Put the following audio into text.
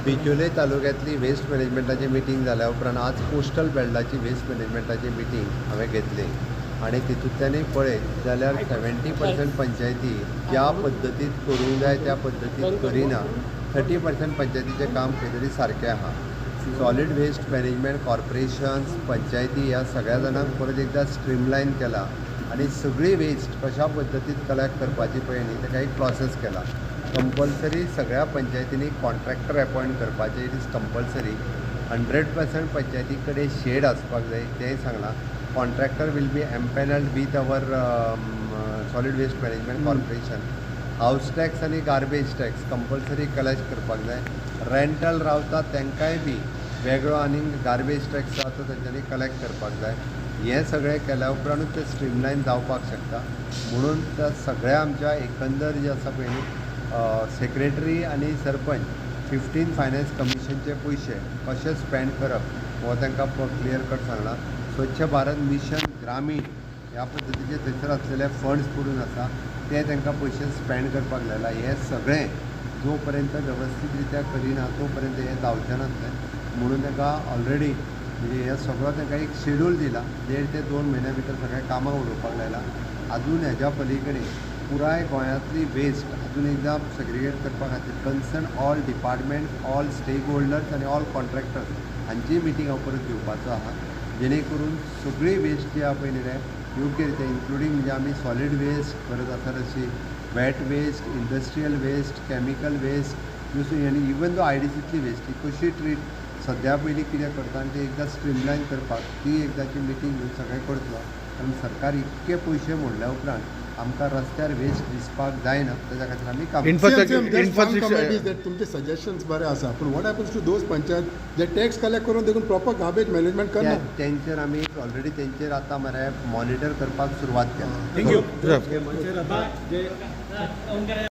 बिचोले तालुक्यांतली waste मॅनेजमेंटाची meeting जाल्या उपरांत आज कोस्टल बेल्टाची वेस्ट मॅनेजमेंटाची मिटींग हांवें घेतली आनी तितूंतल्यानूय पळयत जाल्यार 70% पंचायती ज्या पद्दतीत करूंक जाय त्या पद्दतीत करिना. 30% पंचायतीचें काम खंय तरी सारकें आहा. सॉलीड वेस्ट मॅनेजमेंट कॉर्पोरेशन्स, पंचायती ह्या सगळ्या जाणांक परत एकदां स्ट्रीमलायन केला आनी सगळी वेस्ट कशा पद्दतीत कलेक्ट करपाची पळय न्ही, ताका एक प्रोसेस केला. कंपल्सरी सगळ्या पंचायतींनी कॉन्ट्रॅक्टर एपॉयंट करपाचें, it is compulsory. 100% पंचायती कडेन शेड आसपाक जाय, तेंय सांगलां. Contractor will be empanelled with our solid waste management corporation. House tax आनी गार्बेज टॅक्स कंपल्सरी कलेक्ट करपाक जाय. रेंटल रावता तांकांय बी वेगळो आनीक गार्बेज टॅक्स आसा तो तेंच्यांनी कलेक्ट करपाक जाय. हें सगळें केल्या उपरांतूच तें स्ट्रीमलायन जावपाक शकता. म्हणून त्या सगळ्या आमच्या एकंदर जे आसा पळय न्ही, सेक्रेटरी आनी सरपंच 15 फायनान्स कमिशनचे पयशे कशे स्पेंड करप हो तांकां क्लियर कट सांगलां. स्वच्छ भारत मिशन ग्रामीण ह्या पद्दतीचे थंयसर आसलेले फंड्स पडून आसा, ते तांकां पयशे स्पेंड करपाक लायला. हें सगळें जो पर्यंत वेवस्थीत रित्या करिना तो पर्यंत हें जावचें नासलें, म्हणून तांकां ऑलरेडी म्हणजे हें सगळो तांकां एक शेड्यूल दिला. 1.5 ते 2 म्हयन्या भितर सगळें कामां उडोवपाक लायलां. अजून हेज्या पली कडेन पुराय गोंयांतली वेस्ट अजून एकदां सेग्रिगेट करपा खातीर concern all department, all stakeholders आनी ऑल कॉन्ट्रॅक्टर्स हांची मिटींग हांव परत घेवपाचो आहा, जेणे करून सगळी वेस्ट जी आहा पळय न्ही रे, योग्य रित्या, इन्क्लुडींग म्हणजे आमी सॉलीड वेस्ट करत आसा तशी wet waste, industrial waste, chemical waste आनी इवन दो आयडीसींतली वेस्ट ही कशी ट्रीट सद्या पयलीं कितें करता आनी ते एकदां स्ट्रीमलायन करपाक ती एकदांची मिटींग घेवन सगळें करतलो. कारण सरकार इतके पयशे मोडल्या उपरांत आमकां रस्त्यार वेस्ट दिसपाक जायना, तेज्या खातीर आमी काम Infrastructure- तुमचे सजेशन्स बरे आसा, पूण what happens to those panchayat J tax collect करून देखून प्रॉपर गार्बेज मॅनेजमेंट करना? तेंचेर आमी ऑलरेडी तेंचेर आतां मरे मॉनिटर करपाक सुरवात केला. Thank you. Sir. म्हणजे आता जे